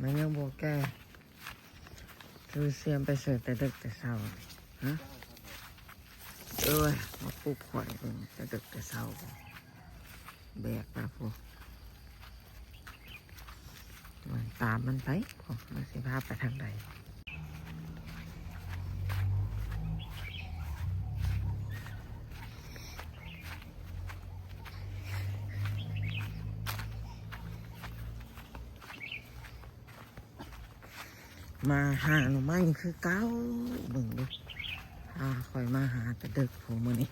ມັນຍັງບໍ່ແກ່. ຄືສຽມໄປໃສແຕ່ເດິກແຕ່ເຊົ້າ ຮະ? ເອີຍ ມາປຸກຂ້ອຍເບິ່ງແຕ່ເດິກແຕ່ເຊົ້າ ແບກລະພຸ້ນ ຕາມມັນໄປ ມັນຊິພາໄປທາງໃດ. ມາຫາໜໍ່ໄມ້ຄືເກົ່າ ເບິ່ງດູ ພາຂ້ອຍມາຫາແຕ່ເດິກພຸ້ນ ມື້ນີ້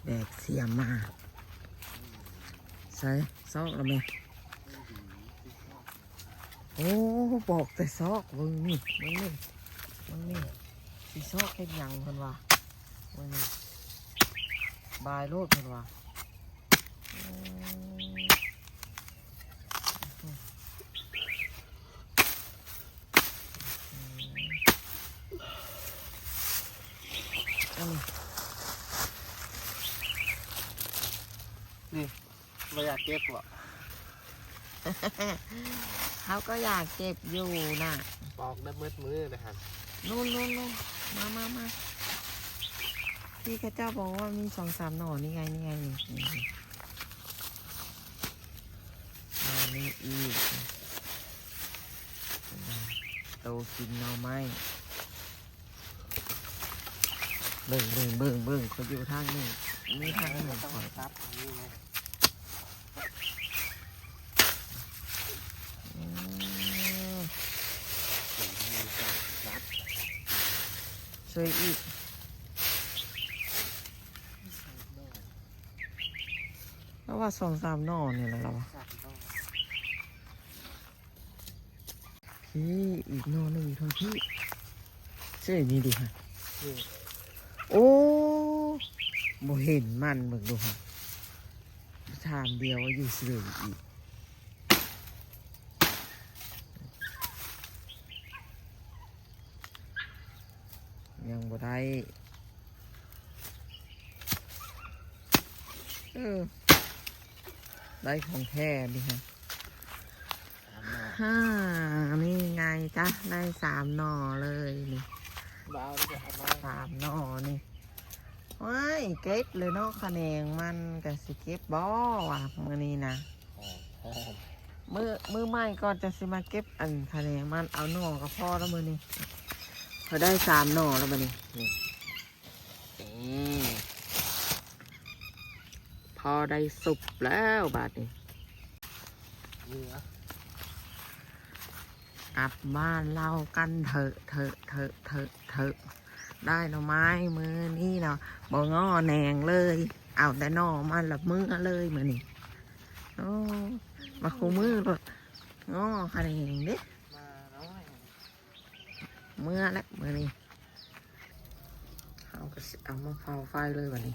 ແບກສຽມມາ. ໃສ ຊອກລະແມ່? ໂອ້ ບອກແຕ່ຊອກ ເບິ່ງນີ້ ເບິ່ງນີ້ ເບິ່ງນີ້ ຊິຊອກເຮັດຫຍັງເພິ່ນວ່າ ເບິ່ງນີ້ ບາຍໂລດເພິ່ນວ່າ. ນີ້ ບໍ່ຢາກເກັບບໍ່? ເຮົາກໍຢາກເກັບຢູ່ນະ ປອກໄດ້ເບິດມື້ເລີຍຫັ້ນ. ນູ້ນໆໆ ມາໆໆ ທີ່ເຂົາເຈົ້າບອກວ່າມີສອງສາມໜໍ່ ນີ້ໄງ ນີ້ໄງ ນີ້ ນີ້ ໜໍ່ນີ້ອີກ ໂຕກິນໜໍ່ໄມ້. ເບິ່ງໆໆໆ ຂ້ອຍຢູ່ທາງນີ້ ມີທາງໜຶ່ງຂ້ອຍ ອືມ ຊ່ວຍອີກ ລາວວ່າສອງສາມໜໍ່ນີ້ແຫຼະ ລາວວ່າ. ພີ້ ອີກໜໍ່ໜຶ່ງຢູ່ທາງພີ້ ເຊິ່ງນີ້ເດ ໂອ້ ບໍ່ເຫັນມັນ ເບິ່ງດູຫັ້ນ ຖາມດຽວຢູ່ເຊີອີກ ຍັງບໍ່ໄດ້ ເອີ ໄດ້ຂອງແທ້ນີ້ຮະ. ຫ້າ ນີ້ໄງຈະ ໄດ້ສາມໜໍ່ເລີຍນີ້ ສາມໜໍ່ນີ້. ໂອ້ຍ ເກັບເລີຍເນາະ ຂະແໜງມັນກະຊິເກັບບໍ່ວະ ມື້ນີ້ນະ ມື້ ມື້ໃໝ່ກ່ອນຈະຊິມາເກັບ ອັນຂະແໜງມັນ ເອົາໜໍ່ກໍພໍແລ້ວມື້ນີ້ ພໍໄດ້ສາມໜໍ່ແລ້ວບັດນີ້. ອືມ ພໍໄດ້ສຸບແລ້ວບາດນີ້ ເຫຼືອ ກັບບ້ານເຮົາກັນເຖາະ ເຖາະ ເຖາະ ເຖາະ ເຖາະ. ໄດ້ໜໍ່ໄມ້ມື້ນີ້ເນາະ ບໍ່ງໍ້ແໜງເລີຍ ເອົາແຕ່ໜໍ່ມັນລະເມືອເລີຍມື້ນີ້. ໂອ້ ມາຄູ່ມື້ໂລດ ງໍ້ຂະແໜງເດ້ ເມືອແລ້ວມື້ນີ້ ເຮົາກໍຊິເອົາມາເຜົາໄຟເລີຍບັດນີ້.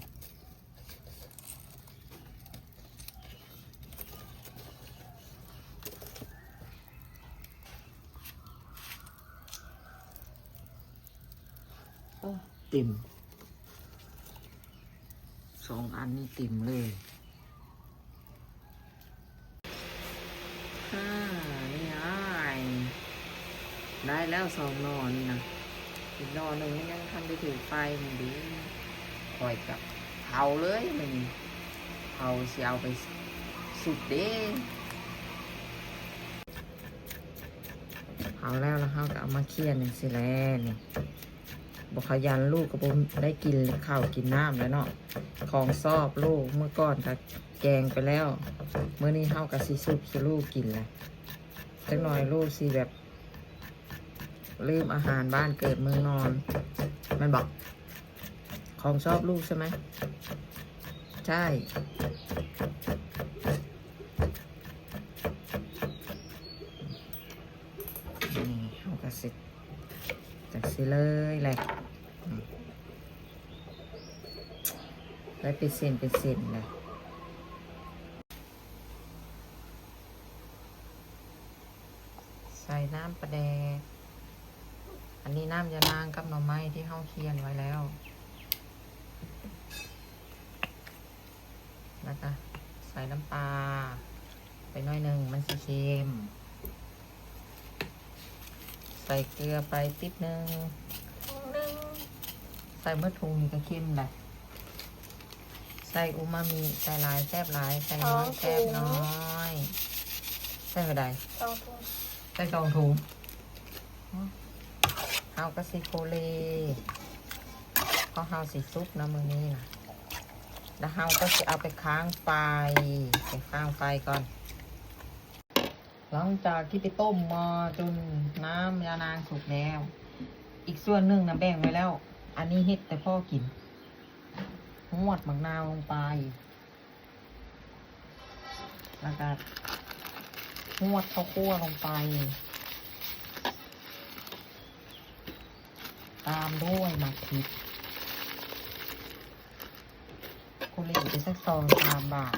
ໂອ້ ເຕັມ ສອງອັນນີ້ເຕັມເລີຍ. ອ່າ ນີ້ອ້າຍ ໄດ້ແລ້ວສອງໜໍ່ນີ້ນະ ອີກໜໍ່ໜຶ່ງມັນຍັງທັນໄດ້ຖືກໄຟນີ້ເດ້. ຂ້ອຍກະເຜົາເລີຍມື້ນີ້ ເຜົາຊິເອົາໄປສຸບເດ້. ເຜົາແລ້ວ ແລ້ວເຮົາກະເອົາມາຂຽນຈັ່ງຊີ້ແຫຼະນີ້. ບໍ່ຂະຫຍັນລູກກໍບໍ່ໄດ້ກິນເຂົ້າກິນນ້ຳແລ້ວເນາະ. ຂອງຊອບລູກ ມື້ກ່ອນກໍແກງໄປແລ້ວ ມື້ນີ້ເຮົາກໍຊິສຸບສູ່ລູກກິນແຫຼະ. ຈັກໜ່ອຍລູກຊິແບບລືມອາຫານບ້ານເກີດເມືອງນອນ ແມ່ນບໍ່? ຂອງຊອບລູກໃຊ່ໄໝ? ໃຊ່. ນີ້ເຮົາກໍຊິ ຈັກຊິເລີຍແຫຼະ ອືມ ໄດ້ເປັນເສັ້ນເປັນເສັ້ນແຫຼະ. ໃສ່ນ້ຳປາແດກ ອັນນີ້ນ້ຳຍານາງກັບໜໍ່ໄມ້ທີ່ເຮົາຂຽນໄວ້ແລ້ວ ແລ້ວກໍໃສ່ນ້ຳປາໄປໜ້ອຍໜຶ່ງ ມັນຊິເຄັມ. ໃສ່ເກືອໄປຕິດໜຶ່ງ ໃສ່ໝົດຖົງນີ້ກໍເຄັມແຫຼະ. ໃສ່ອູມາມິ ໃສ່ຫຼາຍແຊບຫຼາຍ ໃສ່ນ້ອຍແຊບນ້ອຍ. ໃສ່ເທົ່າໃດ? ສອງຖົງ ໃສ່ສອງຖົງ. ເຮົາກໍຊິໂຄເລ ເພາະເຮົາຊິສຸກນະມື້ນີ້ນະ. ແລ້ວເຮົາກໍຊິເອົາໄປຄ້າງໄຟ ໄປຄ້າງໄຟກ່ອນ. ຫຼັງຈາກທີ່ໄປຕົ້ມໝໍ້ຈົນນ້ຳຍານາງສຸກແລ້ວ ອີກສ່ວນໜຶ່ງນະແບ່ງໄວ້ແລ້ວ. ອັນນີ້ເຮັດແຕ່ພໍກິນ. ຫວດໝາກນາວລົງໄປ ແລ້ວກະຫວດເຂົ້າຂົ້ວລົງໄປ ຕາມດ້ວຍໝາກພິກ. ໂຄເລໄປສັກສອງສາມບາດ.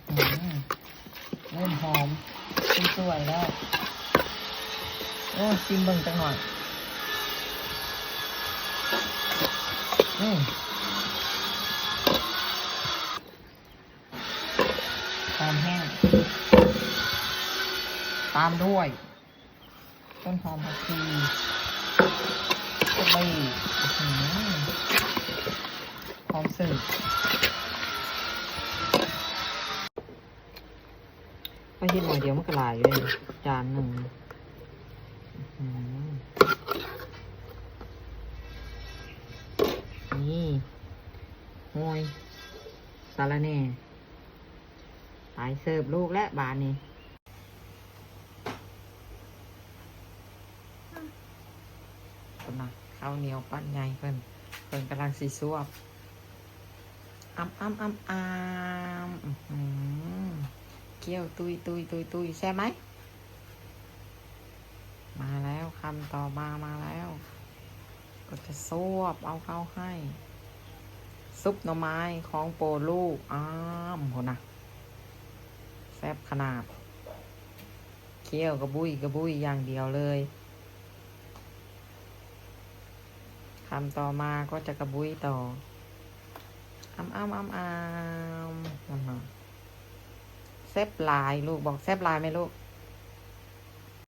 ອື ເລີ່ມຫອມ ເລີ່ມສວຍແລ້ວ. ໂອ້ ຊີມເບິ່ງຈັກໜ່ອຍ. ອື ຫອມແຮງ ຕາມດ້ວຍ ຕົ້ນຫອມຜັກຊີ ໂຄເລ ອື ຫອມເສີບ. ຂ້ອຍເຮັດໜ້ອຍດຽວມັນກໍຫຼາຍຢູ່ເດ້ ຈານໜຶ່ງ. ອື ນີ້ ໂຮຍສາລະແໜ່ ໄປເສີບລູກແລ້ວບາດນີ້. ພຸ້ນນະ ເຂົ້າໜຽວປັ້ນໃຫຍ່ເພິ່ນ ເພິ່ນກຳລັງຊິສວບ. ອຳ ອຳ ອຳ ອຳ ອື ຂ້ຽວຕຸ້ຍໆໆໆ ແຊບໄໝ? ມາແລ້ວ ຄຳຕໍ່ມາມາແລ້ວ ກໍຈະສວບເອົາເຂົ້າໃຫ້. ຊຸບໜໍ່ໄມ້ຂອງໂປດລູກ ອຳ ພຸ້ນນະ ແຊບຂະໜາດ. ຂ້ຽວກະບຸ້ຍກະບຸ້ຍຢ່າງດຽວເລີຍ. ຄຳຕໍ່ມາກໍຈະກະບຸ້ຍຕໍ່. ອຳ ອຳ ອຳ ອຳ ແຊບຫຼາຍລູກ ບອກແຊບຫຼາຍແມ່ລູກ.